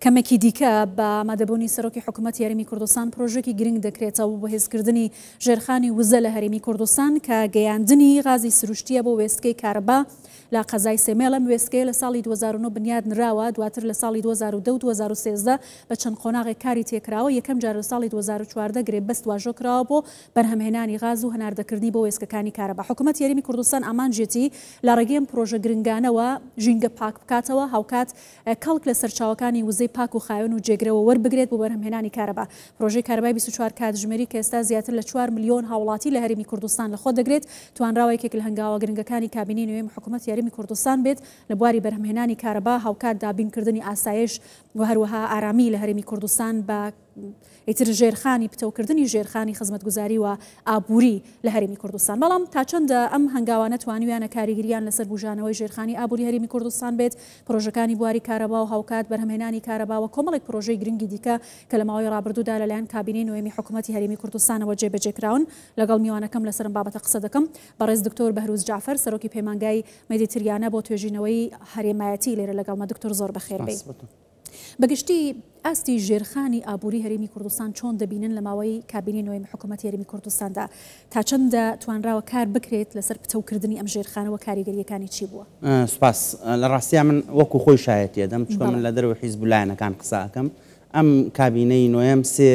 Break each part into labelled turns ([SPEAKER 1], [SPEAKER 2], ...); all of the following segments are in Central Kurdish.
[SPEAKER 1] کەمێکی دیکە بە ئامادەبوونی سەرۆکی حکومەتی هەرێمی کوردستان پرۆژەیەکی گرنگ دەکرێتەوە بۆ بەهێزکردنی ژێرخانی وزە لە هەرێمی کوردستان کە گەیاندنی غازی سروشتییە بۆ وێستگەی کارەبا لە قەزای سێمێل. ئەم وێستگەیە لە ساڵی 2009 بنیاد نراوە، دواتر لە ساڵی 2010 و 2013 بە چەند قۆناغێک کاری تێکراوە، یەکەم جار لە ساڵی 2014 گرێبەست واژۆ کراوە بۆ بەرهەمهێنانی غاز و هەناردەکردنی بۆ وێستگەکانی کارەبا. حکومەتی هەرێمی کوردستان ئامانجیەتی لە ڕێگەی ئەم پرۆژە گرنگانەوە ژینگە پاک بکاتەوە، هاوکات کەڵک لە سەرچاوەکانی وزەی پاک و خاوێن و جێگرەوە وەربگرێت بۆ بەرهەمهێنانی کارەبا. پرۆژەی کارەبای 24 کاتژمێری کە ئێستا زیاتر لە چوار ملیۆن هاوڵاتی لە هەرێمی کوردستان لەخۆ دەگرێت، توانراوە یەکێک لە هەنگاوە گرنگەکانی کابینەی نوێی حکومەتی هەرێمی کوردستان بێت لە بواری بەرهەمهێنانی کارەبا، هاوکات دابینکردنی ئاسایش و هەروەها ئارامی لە هەرێمی کوردستان بە ئیتر ژێرخانی پتەوکردنی ژێرخانی خزمەتگوزاری و ئابووری لە هەرێمی کوردستان. بەڵام تا چەندە ئەم هەنگاوانە توانیویانە کاریگریان لەسەر بوژانەوەی ژێرخانی ئابووری هەرێمی کوردستان بێت، پرۆژەکانی بواری کارەبا و هاوکات بەرهەمهێنانی کارەبا و کۆمەڵێک پرۆژەی گرنگی دیکە کە لە ماوەی ڕابردوودا لەلایەن کابینەی نۆیەمی حکوومەتی هەرێمی کوردستانەوە جێبەجێکراون، لەگەڵ میوانەکەم لەسەر ئەم بابەتە قسە دەکەم. بەڕێز دکتۆر بەهروز جەعفەر، سەرۆکی پەیمانگای مێدیتریانە بۆ توێژینەوەی هەرێمایەتی لێرە لەگەڵمە. دکتۆر زۆر بەخێربێی. بەگشتی ئاستی ژێرخانی ئابووری هەرێمی کوردستان چۆن دەبینن لە ماوەی کابینەی نۆیەمی حکوومەتی هەرێمی کوردستاندا تا چەندە توانراوە کار بکرێت لەسەر پتەوکردنی ئەم ژێرخانە و کاریگەرییەکانی چی بووە؟
[SPEAKER 2] سوپاس. لە ڕاستیا من وەکو خۆی شایەتی ئەدەم، چونکە من لە دەرەوەی حیزب و لایەنەکان قسە ئەکەم. ئەم کابینەی نۆیەم سێ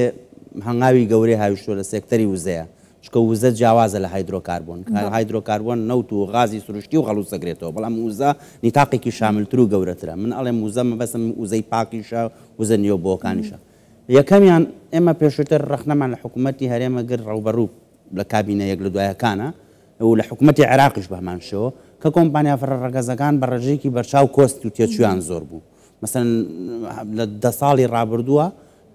[SPEAKER 2] هەنگاوی گەورەی هاویشتووە لە سێکتەری وزەیە. چونکە وزە جیاوازە لە هایدرۆکاربۆن، کە هایدرۆکاربۆن نەوت و غازی سروشتی و غەڵوز دەگرێتەوە، بەڵام وزە نیتاقێکی شاملتر و گەورەترە. من ئەڵێم وزە مەبەستم وزەی پاکیشە، وزە نیۆبۆکانیشە. یەکەمیان ئێمە پێشووتر ڕەخنەمان لە حکوومەتی هەرێمە گرت ڕووبەڕوو لە کابینە یەک لە دوایەکانە و لە حکوومەتی عێراقیش بە هەمان شێوە کە کۆمپانیا فرەڕەگەزەکان بە ڕێژەیەکی بەرچاو cost و تێچوویان زۆر بوو. مەسەلەن لە 10 ساڵی ڕابردووە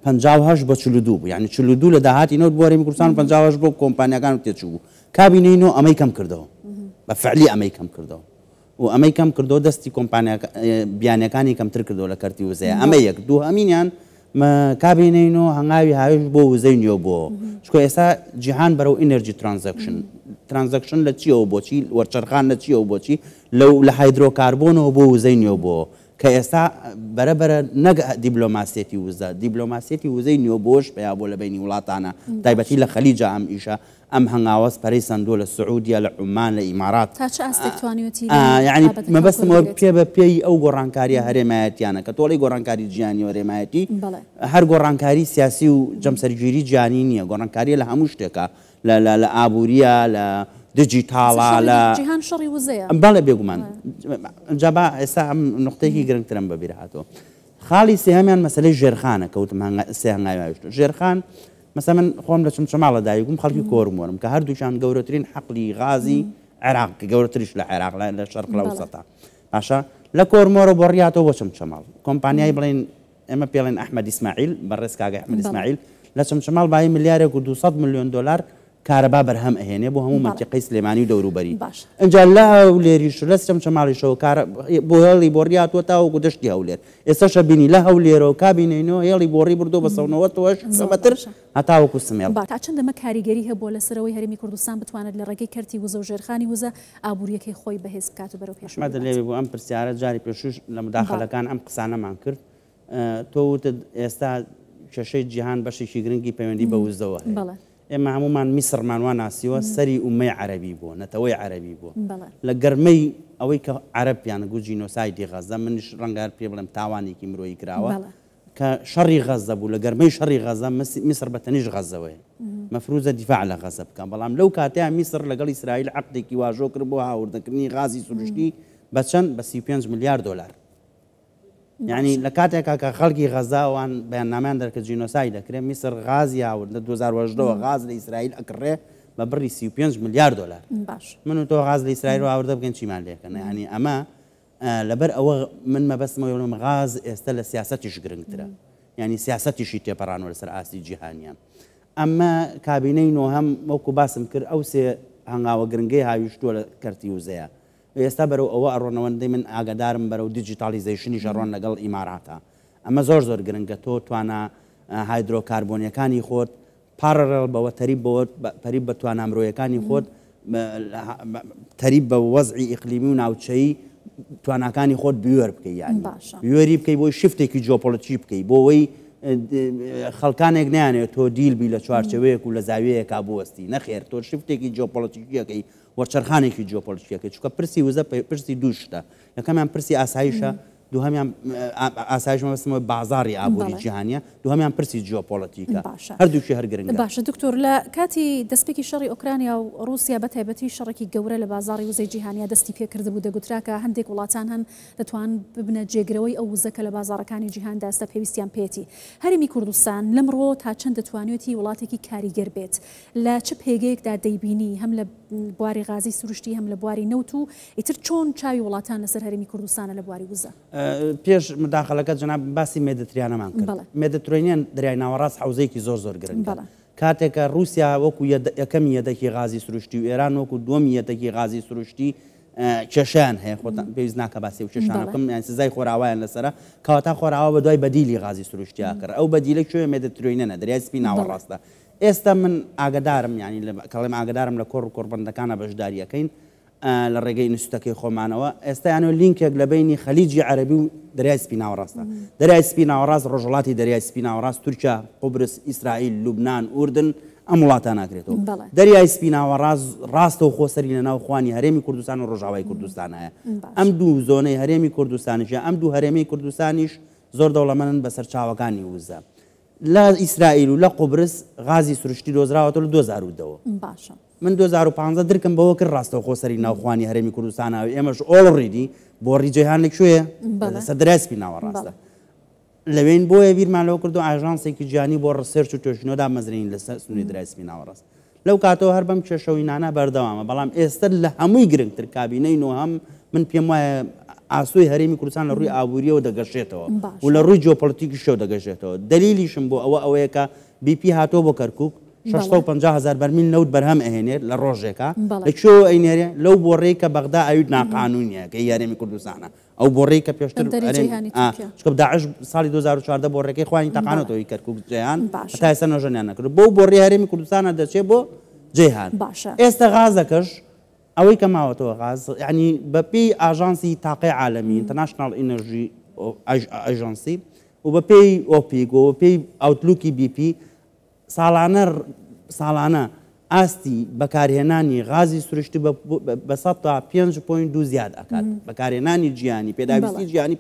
[SPEAKER 2] 58 بە 42 بوو، یانی 42 لە داهاتی نەوت بۆ هەرێمی کوردستان و 58 بۆ کۆمپانیاکان و تێچوو بوو. کابینەی نۆ ئەمەی کەم کردەوە، بە فعلی ئەمەی کەم کردەوە و ئەمەی کەم کردەوە دەستی کۆمپانیا بیانیەکانی کەمتر کردەوە لە کەرتی وزەیە. ئەمە یەک. دووهەمینیان کابینەی نۆ هەنگاوی هاوێژ بۆ وزەی نوێبووەوە، چونکە ئێستا جیهان بەرەو energy transition، transition لە چیەوە بۆچی، وەرچەرخان لە چیەوە بۆچی، لەو لە هایدرۆکاربۆنەوە بۆ وزەی نوێبووەوە. کە ئێستا بەرە بەرە نەک دیبلۆماسیەتی وزە، دیبلۆماسیەتی وزەی نوێبووەش پەیا بووە لە بەینی وڵاتانە، تایبەتی لە خەلیجا ئەم ئیشە، ئەم هەنگاوەس پەرەی سەندووە لە سعودیە، لە عومان، لە ئیمارات.
[SPEAKER 1] تا چ ئاستێک توانیوەتی لەم
[SPEAKER 2] یەعنی
[SPEAKER 1] بابەتە کەڵک
[SPEAKER 2] مەبەستم ئەوە
[SPEAKER 1] وەربگرێت؟
[SPEAKER 2] پێ بە پێی ئەو گۆڕانکارییە هەرێمایەتیانە کە تۆڵەی گۆڕانکاری جیهانی و هەرێمایەتی هەر گۆڕانکاری سیاسی و جەمسەرگیری جیهانی نییە، گۆڕانکارییە لە هەموو شتێکا، لە لە لە ئابوورییە، لە دیجیتاڵە، لە.
[SPEAKER 1] جیهان شەڕی وزەیە.
[SPEAKER 2] بەڵێ بێگومان. جا با ئێستا ئەم نوقتەیەکی گرنگترم بە بیر هاتەوە. خاڵی سێهەمیان مەسەلەی ژێرخانە کە وتم سێ هەنگاوی هاویشتووە. ژێرخان مەسەلەن من خۆم لە چەمچەماڵ لە دایک بووم، خەڵکی کۆرمۆرم کە هەردووکیان گەورەترین حەقلی غازی عێراق کە گەورەتریش لە عێراق لە شەرق لەوسەتە. باشە لە کۆرمۆرە بۆڕیاتەوە بۆ چەمچەماڵ. کۆمپانیای بڵێین ئێمە پێڵێن ئەحمەد ئیسماعیل، بەڕێز کاک ئەحمەد ئیسماعیل لە چەمچەماڵ بایی ملیارێک و 200 ملیۆن دۆلار کارەبا بەرهەم ئەهێنێ بۆ هەموو مەنتیقەی سلێمانی و دەوروبەری. ئینجا لە هەولێریش لە چەمچەماڵیشەوە کارە بۆ هێڵی بۆڕی هاتووە تاوەکو دەشتی هەولێر. ئێستاش ئەبینی لە هەولێرەوە کابینەی نۆ هێڵی بۆڕی بردووە بە 198 کیلۆمەتر هەتاوەکو سمێڵ.
[SPEAKER 1] تا چەند ئەمە کاریگەری هەبووە لەسەر ئەوەی هەرێمی کوردستان بتوانێت لە ڕێگەی کەرتی وزە و ژێرخانی وزە ئابوورییەکەی خۆی بەهێز بکات و بەرەو پێشەوە
[SPEAKER 2] ئەحمەد
[SPEAKER 1] ببات؟
[SPEAKER 2] لێوی بۆ ئەم پرسیارە جاری پێشووش لە موداخەلەکان ئەم قسانەمان کرد. تۆ وتت ئێستا کێشەی جیهان بەشێکی گرنگی پەیوەندی بە وزەوە هەیە. ئێمە هەموومان میسڕمان وا ناسیوە سەری ئوممەی عەرەبی بووە، نەتەوەی عەرەبی بووە. لە گەرمەی ئەوەی کە عەرەب پێیان گوت جینۆسایدی غەزە، منیش ڕەنگە هەر پێ بڵێم تاوانێکی مرۆیی کراوە، کە شەڕی غەزە بوو، لە گەرمەی شەڕی غەزە میسڕ بە تەنیشت غەزەوەیە، مەفروزە دیفاع لە غەزە بکا، بەڵام لەو کاتەیا میسڕ لەگەڵ ئیسرائیل عەقدێکی واژۆ کرد بۆ هاوردەکردنی غازی سروشتی بە چەند؟ بە 35 ملیار دۆلار. یانی لە کاتێکا کە خەڵکی غەزە ئەوان بەیاننامەیان دەرکرد جینۆساید دەکرێ، میسر غازی هاورد لە 2018 وە غاز لە ئیسرائیل ئەکڕێ بە بڕی 35 ملیار دۆلار. من و تۆ غاز لە ئیسرائیل هاوردە بکەین چیمان لێکەن؟ یانی ئەمە لەبەر ئەوە من مەبەستم ئەوەیە بڵێم غاز ئێستا لە سیاسەتیش گرنگترە. یانی سیاسەتیشی تێپەڕانوە لەسەر ئاستی جیهانیە. ئەمە کابینەی نۆهەم وەکو باسم کرد ئەو سێ هەنگاوە گرنگەی هاویشتووە لە کەرتی وزەیە. ئێستا بەرەو ئەوە ئەڕۆن ئەوەندەی من ئاگادارم بەرەو digitalization یش ئەڕۆن لەگەڵ ئیماراتا. ئەمە زۆر زۆر گرنگە تۆ توانا هایدرۆکاربۆنیەکانی خۆت parallel بەوە تەریب بەوە تەریب بە توانا مرۆیەکانی خۆت تەریب بە وەزعی ئیقلیمی و ناوچەیی تواناکانی خۆت بوێر بکەی یانی بوێری بکەی بۆی shift ێکی جیۆپۆلیتیکی بکەی بۆ ئەوەی خەڵکانێک نیانێت تۆ دیل بی لە چوارچەوەیەک و لە زاویەیەکا بوەستی نەخێر تۆ shift ێکی جیۆپۆلیتیکیەکەی وەرچەرخانێکی جیۆپۆلیتیکیەکەی چونکە پرسی وزە پرسی دوو شتە یەکەمیان پرسی ئاسایشە دووهەمیان ئاسایش مەبەستمەوە بازاڕی ئابووری جیهانیە، دووهەمیان پرسی جیۆپۆڵەتیکە،
[SPEAKER 1] باشە
[SPEAKER 2] هەردووکی هەر گرنگە.
[SPEAKER 1] باشە دکتۆر لە کاتی دەستپێکی شەڕی ئۆکرانیا و ڕووسیا بە تایبەتی شەڕێکی گەورە لە بازاڕی وزەی جیهانیا دەستی پێکردبوو دەگوترا کە هەندێک وڵاتان هەن دەتوان ببنە جێگرەوەی ئەو وزە کە لە بازاڕەکانی جیهاندا ئێستا پێویستیان پێیەتی هەرێمی کوردستان لەم ڕووەوە تا چەند دەتوانێتی وڵاتێکی کاریگەر بێت لە چ پێگەیەکدا دەیبینی هەم لە بواری غازی سروشتی هەم لە بواری نەوت و ئیتر چۆن چاوی وڵاتان لەسەر هەرێمی کوردستانە لە بواری وزە؟
[SPEAKER 2] پێش مداخەلەکەت جەنابم باسی مێدتریانەمان کرد. مێدترێنیەن دەریای ناوەڕاست حەوزەیەکی زۆر زۆر گرنگە. کاتێک کە ڕووسیا وەکو یەکەمی یەدەکی غازی سروشتی و ئێران وەکو دووەمی یەدەکی غازی سروشتی کێشەیان هەیە خۆتان پێویست ناکە باسی ئەو کێشانە بکەم یان سزای خۆراوایان لەسەرە کەواتە خۆراوا بە دوای بەدیلی غازی سروشتیا کرد ئەو بەدیلە کوێ مێدترێنیەنە دەریای سپی ناوەڕاستە ئێستا من ئاگەدارم یانی لە کەڵێم ئاگەدارم لە کۆڕ و کۆڕبەندەکانە بەشداری ئەکەین لە ڕێگەی ئینستیتوتەکەی خۆمانەوە ئێستا یانۆ لینکێک لە بینی خەلیجی عەرەبی و دەریای سپی ناوەڕاستە دەریای سپی ناوەڕاست ڕۆژهەڵاتی دەریای سپی ناوەڕاست تورکیا قوبرس ئیسرائیل لوبنان ئوردن ئەم وڵاتە ناگرێتەوە دەریای سپی ناوەڕاست ڕاستەوخۆ سەری لە ناو خوانی هەرێمی کوردستان و ڕۆژاوای کوردستان هەیە ئەم دوو زۆنەی هەرێمی کوردستانیش ئەم دوو هەرێمی کوردستانیش زۆر دەوڵەمەنن بە سەرچاوەکانی وزە لە ئیسرائیل و لە قوبرس غازی سروشتی دۆزراوەتەوە لە 2010 وە.
[SPEAKER 1] باشە.
[SPEAKER 2] من 2015 درکم بەوە کرد ڕاستەوخۆ سەری ناوخوانی هەرێمی کوردستانە و ئێمەش already بۆڕی جەیهان لە کوێیە؟
[SPEAKER 1] بەڵێ.
[SPEAKER 2] لەسەر دەریای سپی ناوەڕاستە.
[SPEAKER 1] بەڵێ.
[SPEAKER 2] لەوێین بۆیە بیرمان لەوە کردەوە ئاژانسێکی جیهانی بۆ research و توێژینەوە دابمەزرێنین لەسەر سنووری دەریای سپی ناوەڕاست. لەو کاتەوە هەر بەم کێشە و ئینانە بەردەوامە، بەڵام ئێستە لە هەمووی گرنگتر کابینەی نۆهەم من پێم وایە ئاسۆی هەرێمی کوردستان لە ڕووی ئابوورییەوە دەگەشێتەوە و لە ڕووی جیۆپۆلیتیکیشەوە دەگەشێتەوە. دەلیلیشم بۆ ئەوە ئەوەیە کە بی پی هاتووە بۆ کەرکووک 650 هەزار بەرمیل نەوت بەرهەم ئەهێنێت لە ڕۆژێکا، لە کوێوە ئەینێرێ؟ لەو بۆڕیەی کە بەغدا ئەویت ناقانوونییە کە هی هەرێمی کوردستانە. ئەو بۆڕەی کە پێشتر
[SPEAKER 1] بەندەری
[SPEAKER 2] هەرێم
[SPEAKER 1] جەیهانی
[SPEAKER 2] ئا
[SPEAKER 1] تورکیا.
[SPEAKER 2] چونکە داعش ساڵی 2014 بۆڕەکەی خۆیانی
[SPEAKER 1] بەڵێ
[SPEAKER 2] تەقانۆتەوە ی کەرکوک جەیهان
[SPEAKER 1] باشە.
[SPEAKER 2] هەتا ئێستا نۆژەنیان نەکردوە بەو بۆڕی هەرێمی کوردستانە دەچێ بۆ جەیهان
[SPEAKER 1] باشە.
[SPEAKER 2] ئێستا غازەکەش ئەوەی کە ماوەتەوە غاز یانی بە پێی ئاژانسی تاقەی عالەمی International Energy Agency و بە پێی ئۆپیک و بە پێی outlook ی بی پی ساڵانە ساڵانە ئاستی بەکارهێنانی غازی سروشتی بە 5.2% زیاد ئەکات بەکارهێنانی جیهانی پێداویستی جیهانی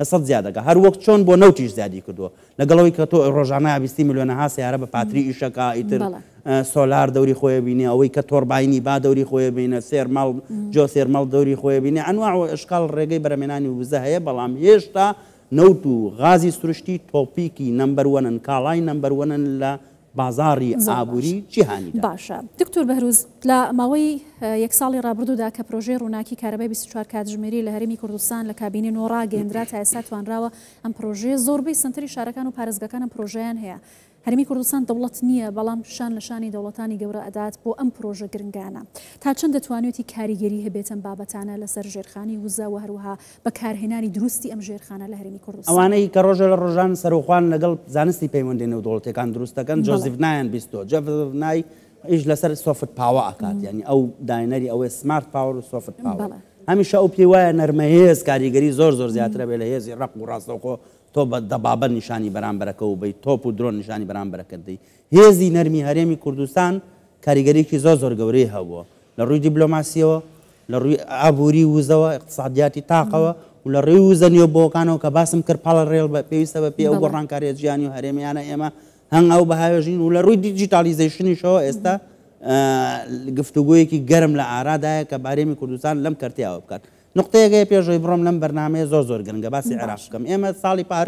[SPEAKER 2] 5.2% زیاد دەکات هەر وەک چۆن بۆ نەوتیش زیادی کردووە لەگەڵەوەی کە تۆ ڕۆژانە بیستی ملیۆنەها سیارە بە پاتری ئیشەکە ئیتر سۆلار دەوری خۆی بینێ ئەوەی کە تۆرباینی با دەوری خۆی بینە thermal geothermal دەوری خۆی بینێ ئەنواع و ئەشکال ڕێگەی بەرەمێنانی وزە هەیە بەڵام هێشتا نەوت و غازی سروشتی topic ی number one ن، کاڵای number one ن لە بازاڕی
[SPEAKER 1] زۆر باشە.
[SPEAKER 2] ئابووری جیهانیدا.
[SPEAKER 1] باشە دکتۆر بەهروز لە ماوەی یەک ساڵی ڕابردوودا کە پرۆژەی ڕووناکی کارەبای 24 کاتژمێری لە هەرێمی کوردستان لە کابینەی نۆ ڕاگەیەندرا تا ئێستا توانراوە ئەم پرۆژەیە زۆربەی سەنتەری شارەکان و پارێزگاکان ئەم پرۆژەیان هەیە هەرێمی کوردستان دەوڵەت نییە، بەڵام شان لە شانی دەوڵەتانی گەورە ئەدات بۆ ئەم پرۆژە گرنگانە. تا چەند دەتوانێتی کاریگەری هەبێت ئەم بابەتانە لەسەر ژێرخانی وزە و هەروەها بەکارهێنانی دروستی ئەم ژێرخانە لە هەرێمی کوردستان؟
[SPEAKER 2] ئەوانەی کە ڕۆژێ لە ڕۆژان سەرەوخوان لەگەڵ زانستی پەیوەندی نێودەوڵەتیەکان دروست دەکەن، جۆزیف نایان بیستووە. جۆزیف نای ئیش لەسەر soft power ئەکات، یانی ئەو داهێنەری ئەوەیە smart power و soft power. هەمیشە ئەو پێی وایە نەرمەهێز کاریگەری زۆر زۆر زیاترە بێ لە هێزی ڕەق و ڕاستەوخۆ تۆ بە دەبابە نیشانی بەرامبەرەکە و بەی تۆپ و درۆن نیشانی بەرامبەرەکەت دەی. هێزی نەرمی هەرێمی کوردستان کاریگەریی زۆر زۆر گەورەی هەبووە لە ڕووی دیبلۆماسییەوە، لە ڕووی ئابووری وزەوە، ئیقتسادیاتی تاقەوە و لە ڕووی وزە نوێبووەکانەوە کە باسم کرد parallel بە پێویستە بە پێی ئەو گۆڕانکارییە جیهانی و هەرێمییانە ئێمە هەنگاو بهاوێژین و لە ڕووی digitalization یشەوە ئێستا گفتوگۆیەکی گەرم لە ئارادایە کە هەرێمی کوردستان لەم کەرتەیەوە بکات. نوقتەیەک هەیە پێش ئەوەی بڕۆم لەم بەرنامەیە زۆر زۆر گرنگە باسی عێراق بکەم ئێمە ساڵی پار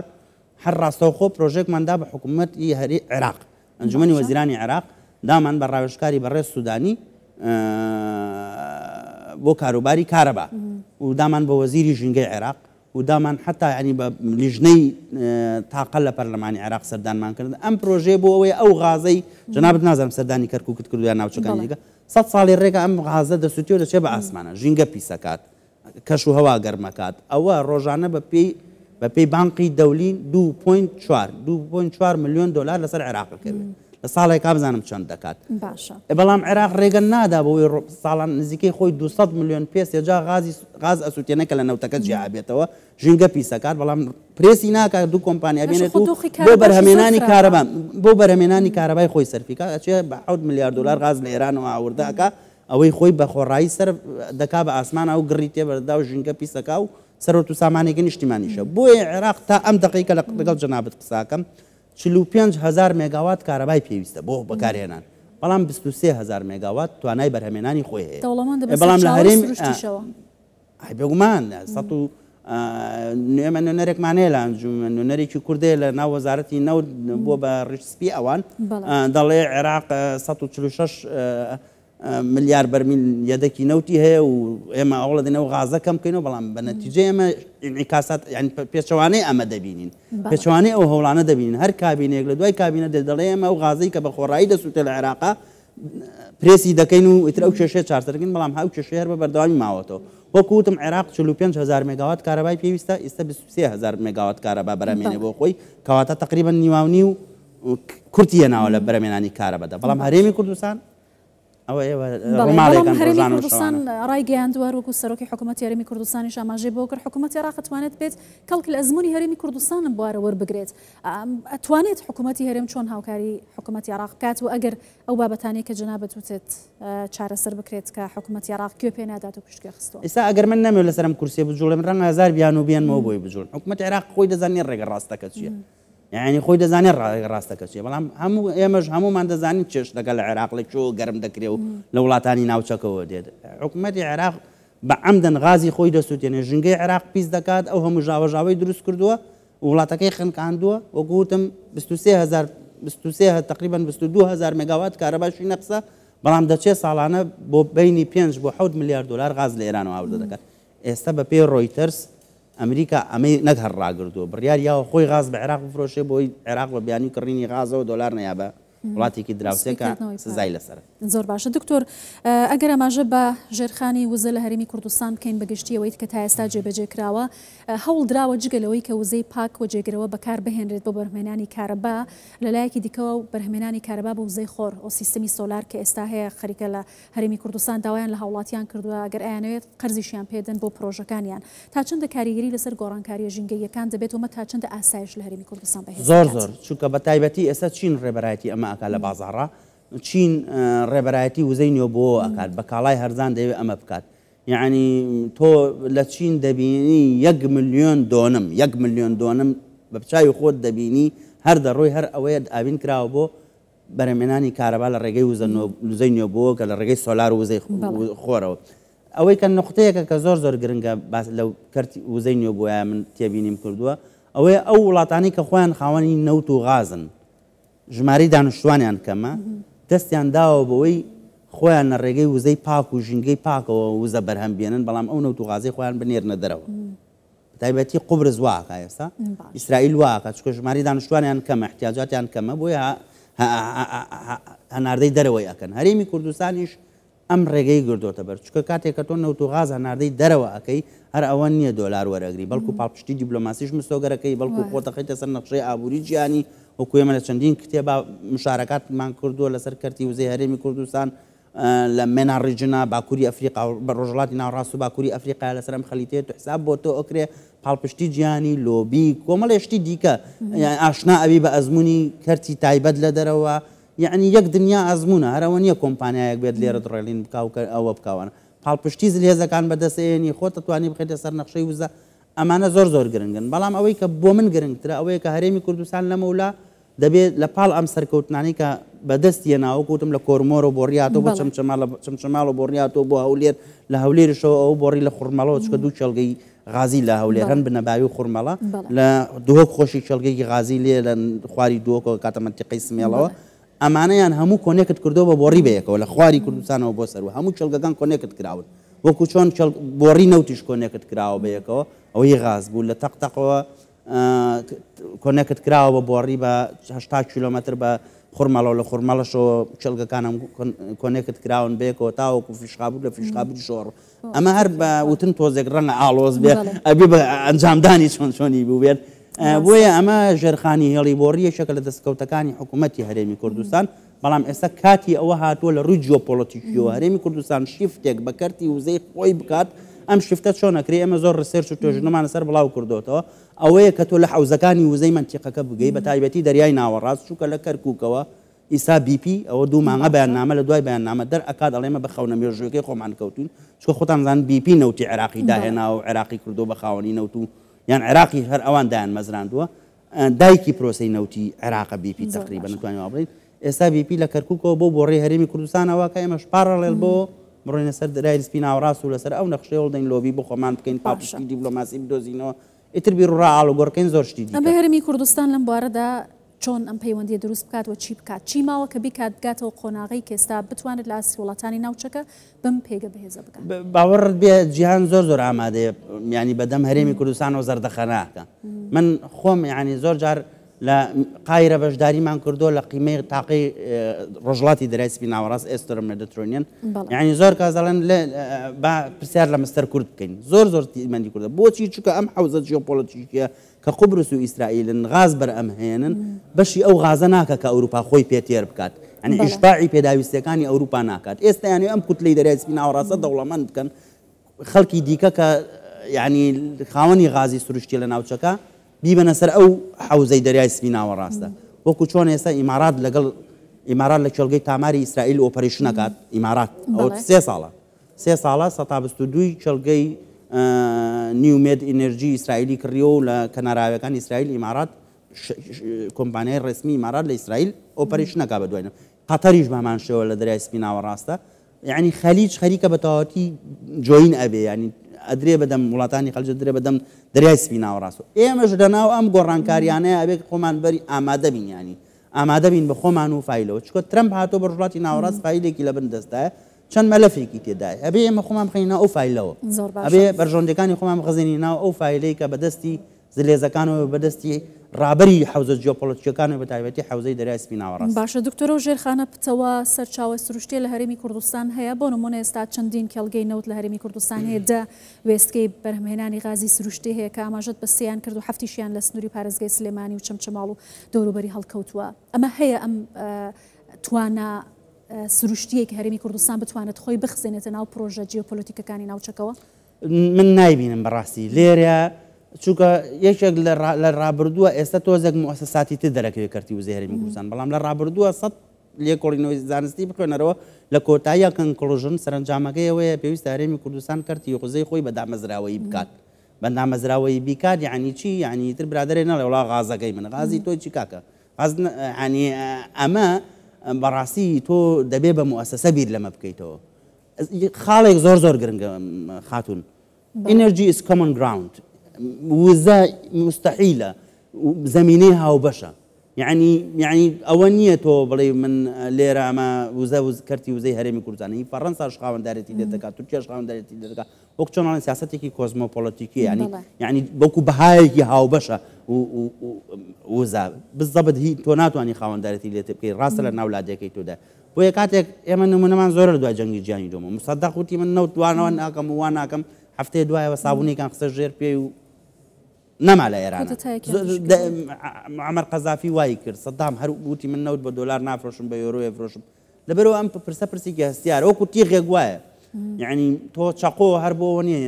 [SPEAKER 2] هەر ڕاستەوخۆ پرۆژێکمان دا بە حکوومەتی هەری عێراق ئەنجومەنی وەزیرانی عێراق دامان بە ڕاوێژکاری بەڕێز سوودانی بۆ کاروباری کارەبا و دامان بە وەزیری ژینگەی عێراق و دامان حتا ینی بە لیژنەی تاقە لە پەرلەمانی عێراق سەردانمان کرد ئەم پرۆژەیە بۆ ئەوەی ئەو غازەی جەنابت نازانم سەردانی کەرکووکت کردو یان ناوچەکانی دیکە سەد ساڵی ڕێگە ئەم غازە دەسوتێ و دەچێ بە ئاسمانە، ژینگە پیسەکات، کەش و هەوا گەرمەکات، ئەوە ڕۆژانە بە پێی بە پێی بانقی دەولی دوو point چوار، 2.4 ملیۆن دۆلار لەسەر عێراق ئەکەوێ. لە ساڵێکا بزانم چەند دەکات.
[SPEAKER 1] باشە.
[SPEAKER 2] بەڵام عێراق ڕێگە نادا بەوەی ساڵان نزیکەی خۆی 200 ملیۆن پێ سێجا غازی غاز ئەسووتێنە کە لە نەوتەکە جیا ئەبێتەوە، ژینگە پیس ئەکات، بەڵام پرێسی ناکات دوو کۆمپانیا
[SPEAKER 1] باشە
[SPEAKER 2] بێنێت
[SPEAKER 1] خۆ
[SPEAKER 2] و
[SPEAKER 1] دۆخی
[SPEAKER 2] بۆ
[SPEAKER 1] کارەباشی زۆر
[SPEAKER 2] بەرهەمێنانی
[SPEAKER 1] خراپە.
[SPEAKER 2] کارەبا بۆ بەرهەمێنانی کارەبای خۆی سەرفی کات، ئەچێ بە 7 ملیار دۆلار غاز لە ئێرانەوە هاوردە ئەکا، ئەوەی خۆی بە خۆڕایی سەرف دەکا بە ئاسمانا و گڕی تێ بەردەدا و ژینگە پیس ئەکا و سەروەت و سامانێکی نیشتیمانیشە. بۆیە عێراق تا ئەم دەقەی کە لەگەڵ جەنابت قسە ئەکەم 45 هەزار مێگاوات کارەبای پێویستە بۆ بەکارهێنان، بەڵام 23 هەزار مێگاوات توانای بەرهەمێنانی خۆی هەیە.
[SPEAKER 1] دەوڵەمەندە بە
[SPEAKER 2] بەڵام لە
[SPEAKER 1] سەرچاوەی
[SPEAKER 2] هەرێم
[SPEAKER 1] سروشتیشەوە.
[SPEAKER 2] ئای بێگومان سەد و ئێمە نوێنەرێکمان هەیە لە ئەنجومەن، نوێنەرێکی کوردەیە لە ناو وەزارەتی نەوت بووە بە ڕیش سپی ئەوان، دەڵێ عێراق 146 ملیار بەرمیل یەدەکی نەوتی هەیە و ئێمە ئەوڵە دەینەوە غازە کەم بکەینەوە، بەڵام بە نەتیجە ئێمە ئینعیکاسات یعنی پێچەوانەی ئەمە دەبینین، پێچەوانەی ئەو هەوڵانە دەبینین. هەر کابینەیەک لە دوای کابینە دێت دەڵێ ئێمە ئەو غازەی کە بە خۆڕایی دەسووتێ لە عێراقا پرێسی دەکەین و ئیتر ئەو کێشەیە چارەسەر دەکەین، بەڵام ئەو کێشەیە هەر بە بەردەوامی ماوەتەوە. وەکو وتم عێراق 45 هەزار مێگاوات کارەبای پێویستە، ئێستا 23 هەزار مێگاوات کارەبا بەرهەمێنێ بۆ خۆی، کەواتە تقریبا نیواونی و کورتی هێناوە لە بەرهەمێنانی کارەبادا. بەڵام هەرێمی کوردستان ئەوە ئێوە ڕووماڵێکن
[SPEAKER 1] هەرێمی
[SPEAKER 2] ڕۆژانە و
[SPEAKER 1] کوردستان
[SPEAKER 2] شەوانە.
[SPEAKER 1] ڕایگەیاندووە، هەروەکو سەرۆکی حکوومەتی هەرێمی کوردستانیش ئاماژەی بۆ کرد، حکوومەتی عێراق ئەتوانێت بێت کەڵک لە ئەزموونی هەرێمی کوردستان لەم بوارە وەربگرێت. ئەتوانێت حکوومەتی هەرێم چۆن هاوکاری حکوومەتی عێراق بکات و ئەگەر ئەو بابەتانەی کە جەنابت وتت چارەسەر بکرێت کە حکوومەتی عێراق گوێ پێ نادات و پشتگوێ خستووە؟
[SPEAKER 2] ئێستا ئەگەر من نەمەوێت لەسەر ئەم کورسیە بجوڵێم، ڕەنگە هەزار بیانوو بێنمەوە بۆی بجوڵم. حکوومەتی عێراق خۆی دەزانێت ڕێگە ڕاستەکە چییە، یعنی خۆی دەزانێت ڕێگە ڕاستەکە چییە، بەڵام هەموو ئێمەش هەمومان دەزانین چێشتەکە لە عێراق لە کوێوە گەرم دەکرێ و لە وڵاتانی ناوچەکەوە دێت. حکوومەتی عێراق بە عەمدەن غازی خۆی دەسووتێنێ، ژینگەی عێراق پیس دەکات، ئەو هەموو ژاوەژاوەی دروست کردووە، وڵاتەکەی خنکاندووە. وەکو وتم 23 هەزار، 23 تقریبا 22 هەزار مێگاوات کارەباشی نەقسە، بەڵام دەچێت ساڵانە بۆ بینی 5 بۆ 7 ملیار دلار غاز لە ئێرانەوە هاوردە دەکات. ئێستا بە پێی ڕۆیتەرز ئەمریکا ئەمەی نەک هەر ڕاگردووە، بڕیار یاوە خۆی غاز بە عێراق بفرۆشێ بۆی عێراق بە بیانووی کڕینی غازەوە دۆلار نەیا بە وڵاتێکی دراوسێکە سزای لەسەر.
[SPEAKER 1] زۆر باشە دکتۆر، ئەگەر ئاماژە بە ژێرخانی وزە لە هەرێمی کوردستان بکەین بەگشتی ئەوەی کە تا ئێستا جێبەجێ کراوە، هەوڵ دراوە جگە لەوەی کە وزەی پاک و جێگرەوە بەکار بهێنرێت بۆ بەرهەمهێنانی کارەبا، لە لایەکی دیکەوە بەرهەمهێنانی کارەبا بۆ وزەی خۆر و سیستمی سۆلار کە ئێستا هەیە خەریکە لە هەرێمی کوردستان داوایان لە هاوڵاتیان کردووە ئەگەر ئەیانەوێت قەرزیشیان پێدەن بۆ پرۆژەکانیان، تا چەندە کاریگەری لەسەر گۆڕانکارییە ژینگەییەکان دەبێت و ئەمە تا چەندە ئاسایش لە هەرێمی کوردستان بەهێز
[SPEAKER 2] زۆر
[SPEAKER 1] دەکات؟
[SPEAKER 2] زۆر، چونکە بە تایبەتی ئێستا چین ڕێبەرایەتی ئەمە ئەکات لە بازاڕا، چین ڕێبەرایەتی وزەی نوێبووەوە ئەکات، بە کاڵای هەرزان دەیەوێت ئەمە بکات. یەعنی تۆ لە چین دەبینی یەک ملیۆن دۆنم، یەک ملیۆن دۆنم بە چاوی خۆت دەبینی، هەر دەڕۆی هەر ئەوەیە ئاوین کراوە بۆ بەرهەمهێنانی کارەبا لە ڕێگەی وزە وزەی نوێبووەوە کە لە ڕێگەی سۆلار و وزەی خۆرەوە. ئەوەی کە نقطەیەکە کە زۆر زۆر گرنگە باس لەو کەرتی وزەی نوێبووە من تێبینیم کردووە، ئەوەیە ئەو وڵاتانەی کە خۆیان خاوەنی نەوت و غازن، ژمارەی دانیشتوانیان کەمە، دەستیان داوە بەوەی خۆیان لە ڕێگەی وزەی پاک و ژینگەی پاکەوە وزە بەرهەم بێنن، بەڵام ئەو نەوت و غازەی خۆیان بنێرنە دەرەوە. تایبەتی قوبرس وا ئەکا ئێستا، ئیسرائیل وا ئەکا، چونکە ژمارەی دانیشتوانیان کەمە، احتیاجاتیان کەمە، بۆیە هەناردەی دەرەوەی ئەکەن. هەرێمی کوردستانیش ئەم ڕێگەی گردۆتە بەر، چونکە کاتێک کە تۆ نەوت و غاز هەناردەی دەرەوە ئەکەی، هەر ئەوە نییە دۆلار وەرەگری، بەڵکو پاڵپشتی دیپلۆماسیش مسۆگەرەکەی، بەڵکو خۆت دەخەیتە سەر نەخشەی ئابووری جیهانی. وەکو ئێمە لە چەندین کتێبا مشارەکاتمان کردووە لەسەر کەرتی وزەی هەرێمی کوردستان لە MENA region ا، باکووری ئەفریقا و بە ڕۆژهەڵاتی ناوەڕاست و باکووری ئەفریقا لەسەر ئەم خەلیتەیە تو حساب بۆ تۆ ئەکرێ، پاڵپشتی جیهانی، لۆبی، کۆمەڵێ شتی دیکە، ئاشنا ئەبی بە ئەزموونی کەرتی تایبەت لە دەرەوە، یەعنی یەک دنیا ئەزموونە، هەر ئەوە نییە کۆمپانیایەک بێت لێرە drilling بکا و ئەوە بکاوانە، پاڵپشتی زلهێزەکان بەدەست ئەیەنی، خۆت ئەتوانی بخەیتە سەر نەخشەی وزە، ئەمانە زۆر زۆر گرنگن. بەڵام ئەوەی کە بۆ من گرنگترە ئەوەیە کە هەرێمی کوردستان لەمەولا دەبێت لە پاڵ ئەم سەرکەوتنانەی کە بەدەستی هێناوە، وەکو وتم لە کۆرمۆرەوە بۆڕی هاتەوە بۆ چەمچەماڵ، لە چەمچەماڵەوە بۆڕی هاتەوە بۆ هەولێر، لە هەولێریشەوە ئەوە بۆڕی لە خورمەڵەوە، چونکە دوو کێڵگەی غازی لە هەولێر هەن، بنەباوی و خورمەڵە، لە دهۆک خۆشی کێڵگەیەکی غازی لێ لە خواری دهۆکەوە کاتە مەنتیقەی سمێڵەوە، ئەمانەیان هەموو connect کردەوە بە بۆڕی بەیەکەوە لە خواری کوردستانەوە بۆ سەروو، هەموو کێڵگەکان connect کراون، وەکو چۆن بۆڕی نەوتیش connect کراوە بەیەکەوە، ئەوەی غاز بوو لە تەق تەقەوە connect کراوە بە بۆڕی بە 80 کیلۆمەتر بە خورمەڵەوە، لە خورمەڵەشەوە کێڵگەکان هەموو connect کراون بەیەکەوە تاوەکو فیشخابور، لە فیشخابوریشەوە ئەمە هەر بە وتن تۆزێک ڕەنگە ئاڵۆز بێ، ئەبێ بە ئەنجامدانی چۆن چۆنی بوو بێت. بۆیە ئەمە ژێرخانی هێڵی بۆڕی یەکێکە لە دەستکەوتەکانی حکوومەتی هەرێمی کوردستان، بەڵام ئێستا کاتی ئەوە هاتووە لە ڕووی جیۆپۆلەتیکیەوە هەرێمی کوردستان shift ێک بە کەرتی وزەی خۆی بکات، ئەم shift ە چۆن ئەکرێ؟ ئێمە زۆر research و توێژینەوەمان لەسەر بڵاو کردۆتەوە، ئەوەیە کە تۆ لە حەوزەکانی وزەی مەنتیقەکە بگەی، بە تایبەتی دەریای ناوەڕاست، چونکە لە کەرکووکەوە ئیستا BP ئەوە دوو مانگە بەیاننامە لە دوای بەیاننامە دەر ئەکات ئەڵێ ئێمە بە خەونە مێژوویەکەی خۆمان کەوتوین، چونکە خۆتان ئەزانن BP نەوتی عێراقی داهێناوە و عێراقی کردووە بە خاوەنی نەوت و یان عێراقیش هەر ئەوان دایانمەزراندووە، دایکی پرۆسەی نەوتی عێراقە BP تەقریبەن نتوانین وا بڵێین. ئێستا BP لە کەرکوکەوە بۆ بۆڕی هەرێمی کوردستانەوە کە ئێمەش parallel بۆ بڕۆینە سەر دەریای سپی ناوەڕاست و لەسەر ئەو نەخشەیە هەوڵدەین لۆبی بۆ خۆمان بکەین، پاڵپشتی دیبلۆماسی بدۆزینەوە، ئیتر بیروڕا ئاڵوگۆڕکەین زۆر شتی دیکە.
[SPEAKER 1] ئەبێ هەرێمی کوردستان لەم بوارەدا چۆن ئەم پەیوەندیە دروست بکات و چی بکات؟ چی ماوە کە بیکات بگاتەوە قۆناغەی کە ئێستا بتوانێت لە ئاستی وڵاتانی ناوچەکە بەم پێگە بەهێزە بگات؟
[SPEAKER 2] باوەڕت بێ جیهان زۆر زۆر ئامادەیە یانی بەدەم هەرێمی کوردستانەوە زەردەخەنە ئەکا. من خۆم یانی زۆر جار لە قایرە بەشداریمان کردووە لە قیمەی تاقی ڕۆژهەڵاتی دەریای سپی ناوەڕاست Eastern Mediterranean یانی زۆر کەس دەڵێن با پرسیار لە مستەر کورد بکەین زۆر زۆر تیمەندی کوردە بۆچی چونکە ئەم حەوزە جیۆپۆلەتیکیە کە قوبرس و ئیسرائیلن غاز بەرئەمهێنن بەشی ئەو غازە ناکا کە ئەوروپا خۆی پێ تێر بکات یانی ئیشباعی پێداویستیەکانی ئەوروپا ناکات ئێستا یانی ئەم کوتلەی دەریای سپی ناوەڕاستە دەوڵەمەند بکەن خەڵکی دیکە کە یانی خاوەنی غازی سروشتی لە ناوچەکە بیبەنە سەر ئەو حەوزەی دەریای سپی ناوەڕاستە وەکو چۆن ئێستا ئیمارات لەگەڵ ئیمارات لە کێڵگەی تاماری ئیسرائیل operation ئەکات ئیمارات ئەوە سێ ساڵە سێ ساڵە سەتا 22ی کێڵگەی NewMed Energy ئیسرائیلی کڕیوە و لە کەناراوەکانی ئیسرائیل ئیمارات کۆمپانیای ڕسمی ئیمارات لە ئیسرائیل operation ئەکا بە دوای قەتەریش بە هەمان شێوە لە دەریای سپی ناوەڕاستە یانی خەلیج خەریکە بە تەواوەتی join ئەبێ یانی ئەدرێ بەدەم وڵاتانی خەلیج ئەدرێ بەدەم دەریای سپی ناوەڕاست و ئێمەش لەناو ئەم گۆڕانکاریانەیە ئەبێ خۆمان بەری ئامادە بین یانی ئامادە بین بە خۆمان و فایلەوە چونکە ترەمپ هاتووە بە ڕۆژهەڵاتی ناوەڕاست فایلێکی لە بن دەستایە چەند مەلەفێکی تێدایە ئەبێ ئێمە خۆمان بخەینە ناو ئەو فایلەوە
[SPEAKER 1] زۆر باشە.
[SPEAKER 2] ئەبێ بەرژەوەندیەکانی خۆمان بخزێنینە ناو ئەو فایلەی کە بەدەستی زلهێزەکانەوە بەدەستی ڕابەری حەوزە جیۆپۆلەتیکیەکانەوە بەتایبەتی حەوزەی دەریای سپی ناوەڕاست.
[SPEAKER 1] باشە دکتۆر ئەو ژێرخانە پتەوە سەرچاوە سروشتیە لە هەرێمی کوردستان هەیە بۆ نمونە ئێستا چەندین کێڵگەی نەوت لە هەرێمی کوردستان هەیە دە وێستگەی بەرهەمهێنانی غازی سروشتی هەیە کە ئاماژەت بە سێیان کرد و حەفتیشیان لە سنوری پارێزگای سلێمانی و چەمچەماڵ و دەوروبەری هەڵکەوتووە ئەمە هەیە ئەم توانا سروشتیەی کە هەرێمی کوردستان بتوانێت خۆی بخزێنێتە ناو پرۆژە جیۆپۆلەتیکەکانی ناوچەکەوە؟
[SPEAKER 2] من نایبینم بەڕاستی لێرە چونکە یەکێک لە ڕابردووە ئێستا تۆزێک موئەسەساتی تر دەرەکەوێت کەرتی وزەی هەرێمی کوردستان بەڵام لە ڕابردووە سەد لێکۆڵینەوەی زانستی بخوێنەرەوە لە کۆتاییە conclusion سەرەنجامەکەی ئەوەیە پێویستە هەرێمی کوردستان کەرتی وزەی خۆی بە دامەزراوەیی بکات بە دامەزراوەیی بیکات یعنی چی یعنی تر برادەرێ نەڵێ وڵا غازەکەی من غازی تۆی چی کاکە غاز یعنی ئەمە بەڕاستی تۆ دەبێ بە موئەسەسە بیر لەمە بکەیتەوە خاڵێک زۆر زۆر گرنگە خاتوون Energy is common ground وزە مستحیلە زەمینەی هاوبەشە یعنی یعنی ئەوە نییە تۆ بڵێ من لێرە ئەمە وزە وز کەرتی وزەی هەرێمی کوردستان هی فەڕەنساش خاوەندارێتی لێ دەکات تورکیاش خاوەندارێتی لێ دەکات وەک چۆن ئەڵێن سیاسەتێکی کۆزمۆپۆلەتیکی یعنی یعنی وەکو بەهایەکی هاوبەشە وزە بزەبت هی تۆ ناتوانانی خاوەندارێتی لێ بکەی ڕاستە لە ناو لادێکەی تۆدا بۆیە کاتێک ئێمە نمونەمان زۆرە لە دوای جەنگی جیهانی دووەمەوە موسەدەق وتی من نەوت وانەوە ناکەم و وا ناکەم هەفتەیە دوایەوە سابونێکیان خستە ژێر پێی و نەما لە ئێران معمر قەزافی وای کرد سەدام هەر وتی من نەوت بە دۆلار نافرۆشم بە یۆرۆ فرۆشم لەبەرەوە ئەم پرسە پرسێکی هەستیارە وەکو تیغێک وایە یعنی تۆ چەقۆ هەر بۆەوە نییە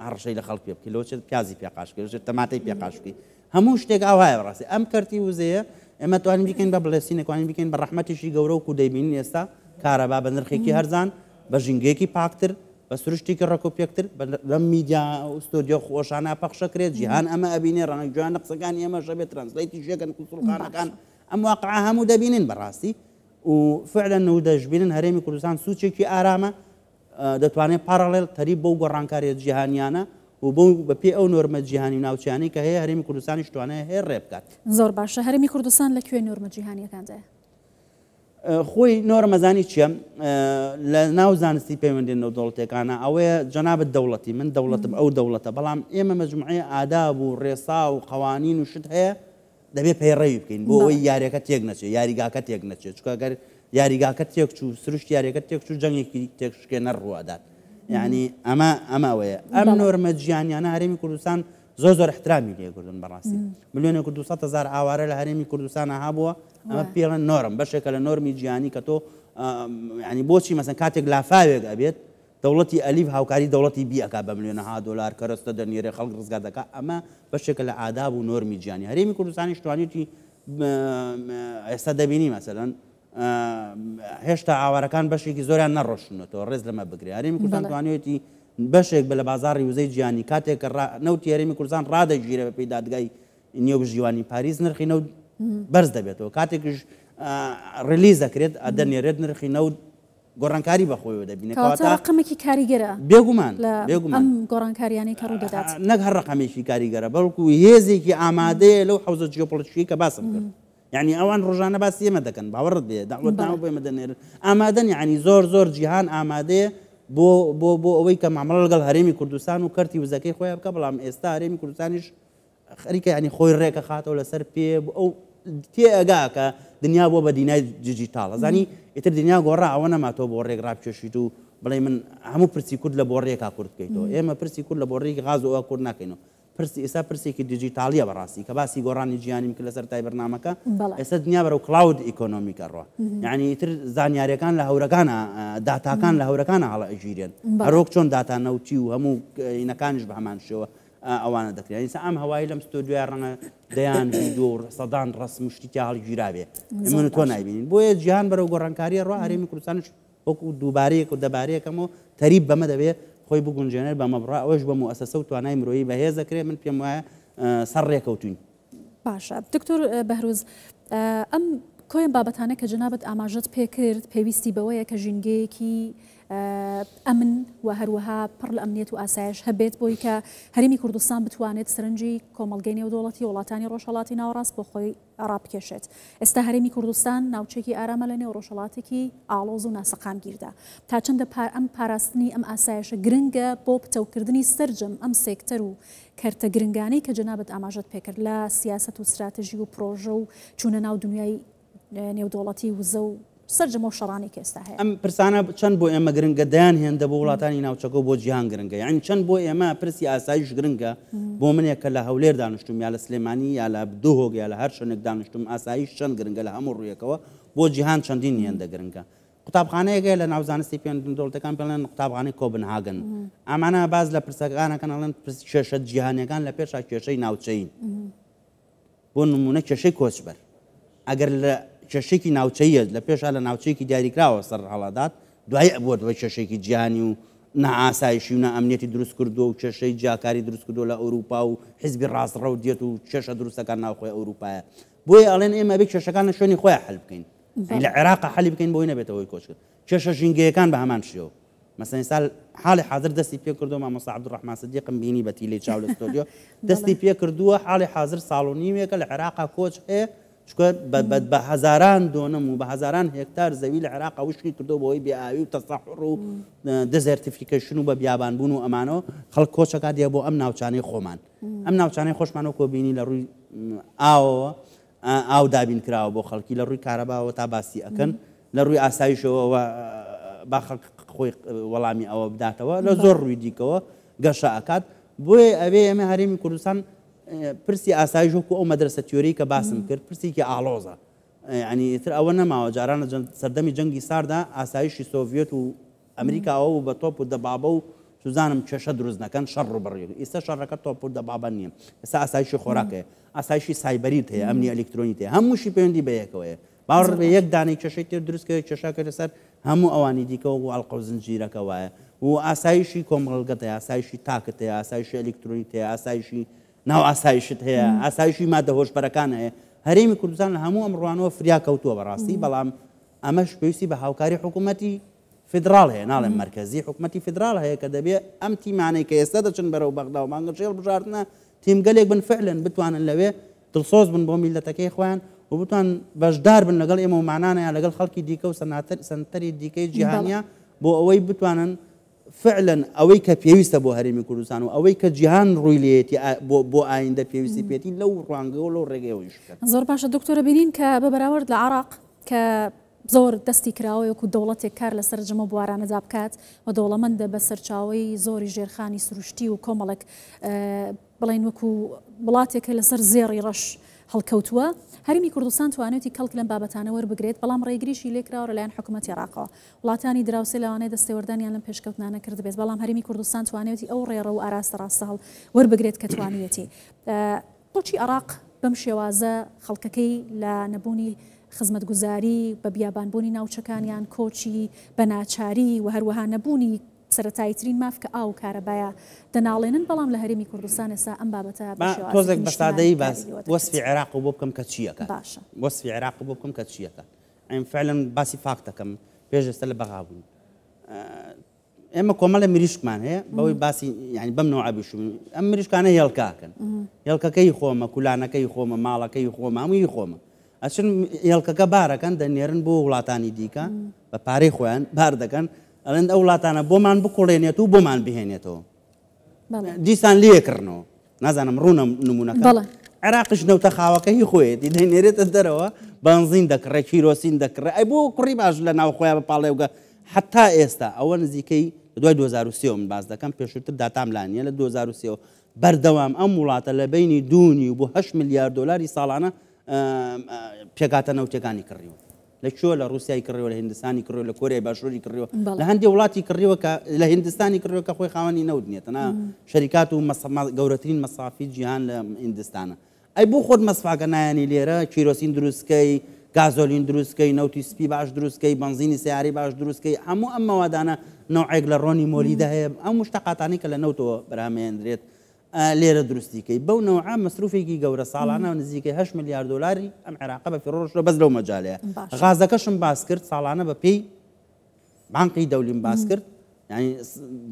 [SPEAKER 2] هەڕەشەی لە خەڵک پێ بکەی لەوە چێت پیازی پێقاش بکەی تەماتەی پێقاش بکەی هەموو شتێک ئاوایە بەڕاستی ئەم کەرتی وزەیە ئێمە توانین بیکەین بە blessing ێک توانین بیکەین بە ڕەحمەتێکی گەورە وەکو دەیبینین ئێستا کارەبا بە نرخێکی هەرزان بە ژینگەیەکی پاکتر بە سروشتێکی ڕێکوپێکتر لەم میدیا و ستۆدیۆ خۆشانە پەخشەکرێت جیهان ئەمە ئەبینێ ڕەنگە گوێیان لە قسەکانی ئێمەش هەبێت translate یش یەکەن قونسوڵخانەکان ئەم واقعە هەموو دەبینن بەڕاستی و فعلا و دەشبینن هەرێمی کوردستان سوچێکی ئارامە دەتوانێت parallel تەریب بەو گۆڕانکاریە جیهانیانە و بەو بە پێی ئەو نۆرمە جیهانی و ناوچەیانەی کە هەیە هەرێمی کوردستانیش توانای هەیە ڕێ بکات.
[SPEAKER 1] زۆر باشە هەرێمی کوردستان لە کوێی نۆرمە جیهانیەکاندایە؟
[SPEAKER 2] خۆی نۆرم ئەزانی چیە لە ناو زانستی پەیوەندی نێودەوڵەتیەکانە ئەوەیە جەنابت دەوڵەتی من دەوڵەتم ئەو دەوڵەتە بەڵام ئێمە مەجموعەی ئاداب و ڕێسا و قەوانین و شت هەیە دەبێ پەیڕەوی بکەین بۆ ئەوەی یاریەکە تێک نەچێت یاریگاکە تێک نەچێت چونکە گەر یاریگاکە تێک چوو سروشتی یاریەکە تێک چوو جەنگێکی تێکشکێنەر ڕووئەدات یعنی ئەمە ئەمە ئەوەیە ئەم نۆرمە جیهانیانە هەرێمی کوردستان زۆر زۆر احترامی لێ کردن بەڕاستی. ملیۆنێک و 200 هەزار ئاوارە لە هەرێمی کوردستانە هەبووە، ئەمە پێڵێن نۆرم، بەشێکە لە نۆرمی جیهانی کە تۆ یعنی بۆچی مەسەن کاتێک لافاوێک ئەبێت دەوڵەتی ئەلیف هاوکاری دەوڵەتی بی ئەکا بە ملیۆنەها دۆلار کەرەستە دەنێرێ خەڵک ڕزگار دەکا، ئەمە بەشێکە لە ئاداب و نۆرمی جیهانی. هەرێمی کوردستانیش توانیوتی ئێستا دەبینی مەسەلەن هێشتا ئاوارەکان بەشێکی زۆریان نەڕۆشتنەوە، ڕێز لەمە بگرێ. هەرێمی کوردستان توانیویەتی بەشێک بە لە بازاڕی وزەی جیهانی کاتێک کە نەوتی هەرێمی کوردستان ڕادەگیرێ بەپێی دادگای نێوبژیوانی پاریس نرخی نەوت بەرز دەبێتەوە، کاتێکیش release دەکرێت دەنێرێت نرخی نەوت گۆڕانکاری بەخۆیەوە دەبینێت.
[SPEAKER 1] کەواتە ڕقمێکی کاریگەرە.
[SPEAKER 2] بێگومان
[SPEAKER 1] بێگومان ئەم گۆڕانکاریانەی کە ڕوو دەدات
[SPEAKER 2] نەک هەر ڕقمێکی کاریگەرە بەڵکو هێزێکی ئامادەیە لەو حەوزە جیۆپۆلیتیکی کە باسم کرد. یعنی ئەوان ڕۆژانە باسی ئێمە دەکەن، باوەڕت بێ داوەتنامە بۆ ئێمە دەنێرن، ئامادەن. یعنی زۆر زۆر جیهان ئامادەیە بۆ بۆ بۆ ئەوەی کە مامەڵە لەگەڵ هەرێمی کوردستان و کەرتی وزەکەی خۆیان بکە. بەڵام ئێستا هەرێمی کوردستانیش خەریکە یعنی خۆی ڕێکە خاتەوە لەسەر پێ ئەو تێ ئەگا کە دنیا بۆ بە دنیای دیجیتاڵ. ئەزانی ئیتر دنیا گۆڕا، ئەوە نەماتەوە بۆ ڕێک ڕابکێشیت و بڵێ من هەموو پرسی کورد لە بۆڕیەکا کورد بکەیتەوە. ئێمە پرسی کورد لە بۆڕیەکی غاز و ئەوە کورد ناکەینەوە. پرسی ئێستا پرسێکی دیجیتاڵیە بەڕاستی کە باسی گۆڕانی جیهانیم کرد لەسەر تای بەرنامەکە. ئێستا دنیا بەرەو cloud economic ئەڕوا، یعنی ئیتر زانیاریەکان لە هەورەکانە، داتاکان لە هەورەکانە هەڵە ئەگیرێن، هەروەک چۆن داتا نەوتی و هەموو ئینەکانیش بە هەمان شێوە ئەوانە دەکرێن. ئێستا ئەم هەوایی لەم ستۆدیۆیە ڕەنگە دەیان ڤیدیۆ و سەدان ڕەسم و شتی تیا هەڵگیرابێ، من و تۆ نایبینین. بۆیە جیهان بەرەو گۆڕانکاریە ڕوا، هەرێمی کوردستانیش وەکو دووبارەیەک و دەبارەیەکەمەوە تەریب بەمە دەبێ خۆی بگونجێنێت بەمە بڕا، ئەوەش بە موئەسەسە و توانای مرۆیی بەهێز دەکرێت. من پێم وایە سەر ڕێکەوتوین.
[SPEAKER 1] باشە دکتۆر بەهروز، ئەم کۆیان بابەتانە کە جەنابت ئاماژەت پێکرد پێویستی بەوەیە کە ژینگەیەکی ئەمن و هەروەها پڕ لە ئەمنیەت و ئاسایش هەبێت بۆی کە هەرێمی کوردستان بتوانێت سەرنجی کۆمەڵگەی نێودەوڵەتی وڵاتانی ڕۆژهەڵاتی ناوەڕاست بۆ خۆی ڕابکێشێت. ئێستا هەرێمی کوردستان ناوچەیەکی ئارامە لە نێو ڕۆژهەڵاتێکی ئاڵۆز و ناسەقامگیردا. تا چەندە ئەم پاراستنی ئەم ئاسایشە گرنگە بۆ پتەوکردنی سەرجەم ئەم سێکتەر و کەرتە گرنگانەی کە جەنابت ئاماژەت پێکرد لە سیاسەت و ستراتژی و پرۆژە و چوونە ناو دنیای نێودەوڵەتی وزە و سەرجەم ئەو شەڕانەی کە ئێستا هەیە.
[SPEAKER 2] ئەم پرسانە چەند بۆ ئێمە گرنگە، دەیان هێندە بۆ وڵاتانی ناوچەکە و بۆ جیهان گرنگە. یعنی چەند بۆ ئێمە پرسی ئاسایش گرنگە، بۆ منێک کە لە هەولێر دانیشتوم یا لە سلێمانی یا لە دهۆک یا لە هەر شوێنێک دانیشتوم، ئاسایش چەند گرنگە لە هەموو ڕوویەکەوە، بۆ جیهان چەندین هێندە گرنگە. قوتابخانەیەک هەیە لە ناو زانستی پەیوەندی دەوڵەتەکان پێڵێن قوتابخانەی کۆبنهاگن. ئەمانە باز لە پرسەکانەکەن ئەڵێن کێشە جیهانیەکان لە پێشا کێشەی ناوچەیین. بۆ نمونە کێشەی کۆچبەر ئەگەر لە کێشێکی ناوچەیە لە پێشا لە ناوچەیەکی دیاریکراوە سەر هەڵادات، دوای ئەبووە بە کێشێکی جیهانی و نائاسایشی و نائەمنیەتی دروست کردووە و کێشەی جیاکاری دروست کردووە لە ئەوروپا و حیزبی ڕاستڕەو دێت و کێشە دروستەکان ناوخۆی ئەوروپایە. بۆیە ئەڵێن ئێمە بێ کێشەکان لە شوێنی خۆیان حل بکەین، لە عێراق حەلی بکەین بۆی نەبێتەوە هۆی کۆچکرد. کێشە ژینگەیەکان بە هەمان شێوە، مەسەلەن ئێستا حاڵی حاضر دەستی پێ کردووە، مامۆستا عەبدولڕەحمان سدیقم بینی بە تیلەی چاو لە ستۆدیۆ دەستی پێ کردووە. حاڵی حاضر ساڵ و نیوێکە لە عێراقا کۆچ هەیە، چونکە بە هەزاران دۆنم و بە هەزاران هێکتار زەوی لە عێراقا وشکی کردووە بەهۆی بێئاوی و تەسەحوڕ و desertification و بە بیابانبوون و ئەمانەوە خەڵک کۆچەکات دێ بۆ ئەم ناوچانەی خۆمان. ئەم ناوچانەی خۆشمان وەکۆ بینی لە ڕووی ئاوەوە ئاو دابین کراوە بۆ خەڵکی، لە ڕووی کارەباوە تا باسی ئەکەن، لە ڕووی ئاسایشەوە با خەڵک خۆی وەڵامی ئەوە بداتەوە، لە زۆر ڕووی دیکەوە گەشە ئەکات. بۆیە ئەوێ ئێمە هەرێمی کوردستان پرسی ئاسایش وەکو ئەو مەدرسە تیۆری کە باسم کرد پرسێکی ئاڵۆزە. یعنی ئیتر ئەوە نەماوە جاران لە سەردەمی جەنگی ساردا ئاسایشی سۆڤیەت و ئەمریکا ئەوە بوو بە تۆپ و دەبابە و سوزانم کێشە دروست نەکەن شەڕ ڕووبەڕووی ئێستا شەڕەکە تۆپ و دەبابە نییە، ئێستا ئاسایشی خۆراک هەیە، ئاسایشی سایبەریت هەیە، ئەمنی ئەلیکترۆنیت هەیە، هەمووشی پەیوەندی بە یەکەوە هەیە. باوەڕ بێ یەک دانەی کێشەی تر دروست کە کێشاکە لەسەر هەموو ئەوانی دیکە وەکو ئەڵقە و زنجیرەکە وایە و ئاسایشی کۆمەڵگەت هەیە، ئاسایشی تاکت هەیە، ئاسایشی ئەلیکترۆنیت هەیە، ئاسایشی ناو ئاسایشت هەیە، ئاسایشی مادە هۆشبەرەکان هەیە. هەرێمی کوردستان لە هەموو ئەم ڕوانەوە فریا کەوتووە بەڕاستی، بەڵام ئەمەش پێویستی بە هاوکاری حکوومەتی فیدراڵ هەیە، ناڵێم مەرکەزی، حکومەتی فیدراڵ هەیە کە دەبێ ئەم تیمانەی کە ئێستا دەچن بەرەو بەغدا و بانگەشەی هەڵبژاردنە تیمگەلێک بن فعلەن بتوانن لەوێ دڵسۆز بن بۆ میللەتەکەی خۆیان و بتوان بەشدار بن لەگەڵ ئێمە و مانانە یا لەگەڵ خەڵکی دیکە و سەنتەری دیکەی جیهانیە بۆ ئەوەی بتوانن فعلەن ئەوەی کە پێویستە بۆ هەرێمی کوردستان و ئەوەی کە جیهان ڕووی لێیەتی بۆ ئایندە پێویستی پێتی لەو ڕوانگەوە لەو ڕێگەیەوە ئیش بکەن.
[SPEAKER 1] زۆر باشە دکتۆرە، بینین کە بە بەراورد لە عێراق کە زۆر دەستی کراوەیە وەکو دەوڵەتێک کار لەسەر جەمە بوارانەدا بکات و دەوڵەمەندە بە سەرچاوەی زۆری ژێرخانی سروشتی و کۆمەڵێک بڵێین وەکو وڵاتێکە لەسەر زێڕی ڕەش هەڵکەوتووە، هەرێمی کوردستان توانیویەتی کەڵک لەم بابەتانە وەربگرێت، بەڵام ڕێگریشی لێکراوە لەلایەن حکومەتی عێراقەوە. وڵاتانی دراوسێ لەوانەیە دەستێوەردانیان لەم پێشکەوتنانە کردبێت، بەڵام هەرێمی کوردستان توانیویەتی ئەو ڕێڕەو و ئاراستە ڕاستە هەڵ وەربگرێت کە توانیویەتی. بۆچی عێراق بەم شێوازە خەڵکەکەی لە نەبوونی خزمەتگوزاری، بە بیابانبوونی ناوچەکانیان، کۆچی بە ناچاری و هەروەها نەبوونی سەرەتاییترین ماف کە ئاو و کارەبایە دەناڵێنن، بەڵام لە هەرێمی کوردستان ئێستا ئەم بابەتە بە
[SPEAKER 2] با
[SPEAKER 1] شێوازێکی
[SPEAKER 2] تۆزێک بە
[SPEAKER 1] نیشتمانی
[SPEAKER 2] سادەیی باس
[SPEAKER 1] کاری لێوە دەکرێت.
[SPEAKER 2] وەسفی عێراق بۆ بکەم کە چی ئەکات.
[SPEAKER 1] باشە.
[SPEAKER 2] وەسفی عێراق بۆ بکەم کە چی ئەکات. ئەم فعلەن باسی فاکت ئەکەم. پێش ئێستا لە بەغا بووین. ئێمە کۆمەڵێ مریشکمان هەیە بەوەی باسی یعنی بەم نەوعە بیشوم ئەم مریشکانە هێڵکە ئەکەن. هێڵکەکەی خۆمە، کولانەکەی خۆمە، ماڵەکەی خۆمە، هەمووی خۆمە. ئەچن هێڵکەکە بارەکەن دەنێرن بۆ وڵاتانی دیکە بە پارەی خۆیان بار دەکەن ئەڵێن ئەو وڵاتانە بۆمان بکوڵێنێت و بۆمان بهێنێتەوە دیسان لێکڕنەوە نازانم ڕوونە نمونەکە عێراقش نەوتە خاوەکە هی خۆیەتی دەینێرێتە دەرەوە بەنزین دەکڕێ کیرۆسین دەکڕێ ئەی بۆ کوڕی باش لە ناو خۆیان بە پاڵێوگە حتا ئێستا ئەوە نزیکەی لە دوای 2023 من باس دەکەم پێشووتر داتام لا نییە لە 2023 بەردەوام ئەم وڵاتە لە بینی دوونی و بۆ 8 ملیار دلاری ساڵانە پێکاتە نەوتەکانی کڕیوە لە کوێوە لە ڕوسیای کڕیوە لە هیندستانی کڕیوە لە کۆریای باشووری کڕیوە لە هەندێ وڵاتی کڕیوە کە لە هیندستانی کڕیوە کە خۆی خاوەنی نەوت نییە تەنها شەریکات و گەورەترین مەسافی جیهان لە هیندستانە ئەی بۆ خۆت مەسفاکە نایەنی لێرە کیرۆسین دروستکەی گازۆلین دروستکەی نەوتی سپی باش دروستکەی بەنزینی سیاری باش دروستکەی هەموو ئەم مەوادانە نەوعێک لە ڕۆنی مۆلیدە هەیە ئەم مشتەقاتانەی کە لە نەوتەوە بەرهەمێندرێت لێرە دروستی کەی بەو نەوعە مەسروفێکی گەورە ساڵانە نزیکەی هەشت ملیار دۆلاری ئەم عێراقە بە فیڕۆ ڕۆشتوە بەس لەو مەجالەیە غازەکەشم باس کرد ساڵانە بە پێی بانقی دەولیم باس کرد یعنی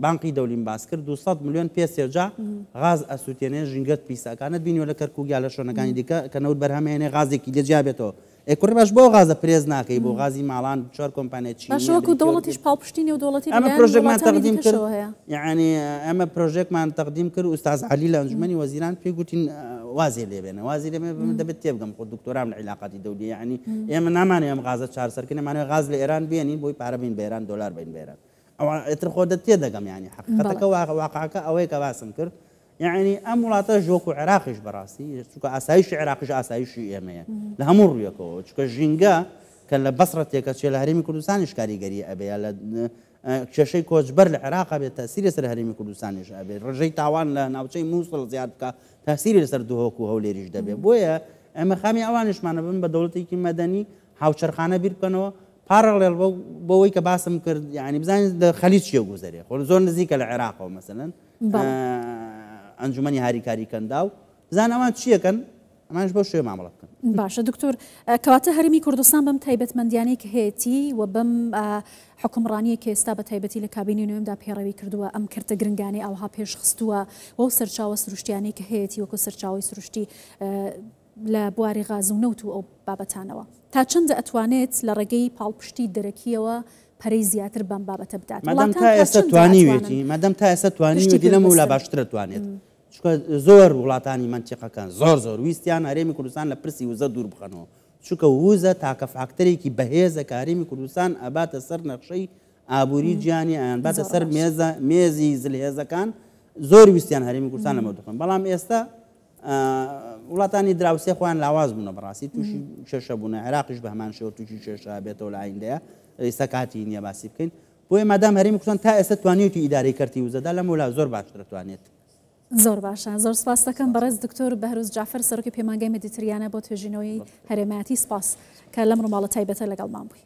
[SPEAKER 2] بانقی دەولیم باس کرد 200 میلیۆن پێ سێجا غاز ئەسووتێنێ ژینگەت پیسەکانت بینیوە لە کەرکوک یا لە شوێنەکانی دیکە کە نەوت بەرهەمێنێ غازێکی لێ جیا بێتەوە ئێ کوڕی باش بۆ غازە پرێز ناکەی بۆ غازی ماڵان چوار کۆمپانیای چینی
[SPEAKER 1] باشە وەکو
[SPEAKER 2] ئەمریکی
[SPEAKER 1] دەوڵەتیش پاڵپشتی نێودەوڵەتی
[SPEAKER 2] ئەمە
[SPEAKER 1] لەلایەن
[SPEAKER 2] پرۆژێکمان
[SPEAKER 1] وڵاتانی
[SPEAKER 2] تەقدیم کرد
[SPEAKER 1] دیکەشەوە هەیە.
[SPEAKER 2] یعنی ئەمە پرۆژێکمان تەقدیم کرد ئوستاز عەلی لە ئەنجومەنی وەزیران پێی گوتین وازی لێ بێنە وازی لێ بێنە من دەبێت تێبگەم خۆ دکتۆرام لە عیلاقاتی دەولیە یعنی ئێمە نامانەوێ ئەم غازە چارەسەر کەین ئەمانەوێ غاز لە ئێران بێنین بۆی پارە بین بە ئێران دۆلار بین بە ئێران ئەوە ئیتر خۆ دە تێدەگەم یعنی حەقیقەتەکە واقعەکە ئەوەیە کە باسم کرد یەعنی ئەم وڵاتەش وەکو عێراقیش بەڕاستی چونکە ئاسایشی عێراقیش ئاسایشی ئێمەیە لە هەموو ڕوویەکەوە چونکە ژینگە کە لە بەسڕە تێکەچێ لە هەرێمی کوردستانیش کاریگەری ئەبێ یا لە کێشەی کۆچبەر لە عێراق بێت تەسیری لەسەر هەرێمی کوردستانیش ئەبێت ڕێژەی تاوان لە ناوچەی مووسڵ زیاد بکە تەسیری لەسەر دهۆک و هەولێریش دەبێت بۆیە ئێمە خامی ئەوانیشمانە بن بە دەوڵەتێکی مەدەنی هاوچەرخانە بیر بکەنەوە پاڕڵێڵ بەوەی کە باسم کرد یعنی بزانین لە خەلیج چیە گوزەرێ خۆ زۆر نزیکە لە عێراقەوە مەسەلەن ئەنجومەنی هاریکاری کەنداو بزان ئەوان چیەکەن ئەمانش بەو شێوە مامەڵە بکەن.
[SPEAKER 1] باشە دکتۆر کەواتە هەرێمی کوردستان بەم تایبەتمەندیانەی کە هەیەتی و بەم حکومڕانیە کە ئێستا بە تایبەتی لە کابینی نوێمدا پەیڕەوی کردووە ئەم کەرتە گرنگانەی ئاوها پێشخستووە و سەرچاوە سروشتیانەی کە هەیەتی وەکو سەرچاوەی سروشتی لە بواری غاز و نەوت و ئەو بابەتانەوە تا چەندە ئەتوانێت لە ڕێگەی پاڵپشتی دەرەکییەوە پەرەی زیاتر بەم بابەتە بدات؟
[SPEAKER 2] مادام
[SPEAKER 1] وڵاتان
[SPEAKER 2] تا
[SPEAKER 1] تا
[SPEAKER 2] ئێستا
[SPEAKER 1] چەندە
[SPEAKER 2] توانیوێتی
[SPEAKER 1] ئەتوانن
[SPEAKER 2] مادام تا ئێستا
[SPEAKER 1] پشتی
[SPEAKER 2] توانیوێتی
[SPEAKER 1] پێ
[SPEAKER 2] لەمەولا
[SPEAKER 1] ببەستن؟
[SPEAKER 2] باشتر ئەتوانێت چونکە زۆر وڵاتانی مەنتیقەکان زۆر زۆر ویستیان هەرێمی کوردستان لە پرسی وزە دوور بخەنەوە چونکە وزە تاکە فاکتەرێکی بەهێزە کە هەرێمی کوردستان ئەباتە سەر نەخشەی ئابووری جیهانی ئەیانباتە
[SPEAKER 1] زۆر
[SPEAKER 2] سەر
[SPEAKER 1] باش.
[SPEAKER 2] مێزە مێزی زلهێزەکان زۆر ویستیان هەرێمی کوردستان لەمە دوور بخەن بەڵام ئێستا وڵاتانی دراوسێ خۆیان لاواز بوونە بەڕاستی تووشی کێشە بوونە عێراقیش بە هەمان شێوە تووشی کێشە بێتەوە لە ئایندەیە ئێستا کاتی نییە باسی بکەین بۆیە مادام هەرێمی کوردستان تا ئێستا توانیوتی ئیدارەی کەرتی وزەدا لەمەولا زۆر باشتر توانێت.
[SPEAKER 1] زۆر باشە زۆر سپاس دەکەم بەڕێز دکتۆر بەهروز جعفر سەرۆکی پەیمانگای مدیتریانە بۆ توێژینەوەی هەرێمایەتی سپاس کە لەم ڕووماڵە تایبەتە لەگەڵمان بووی.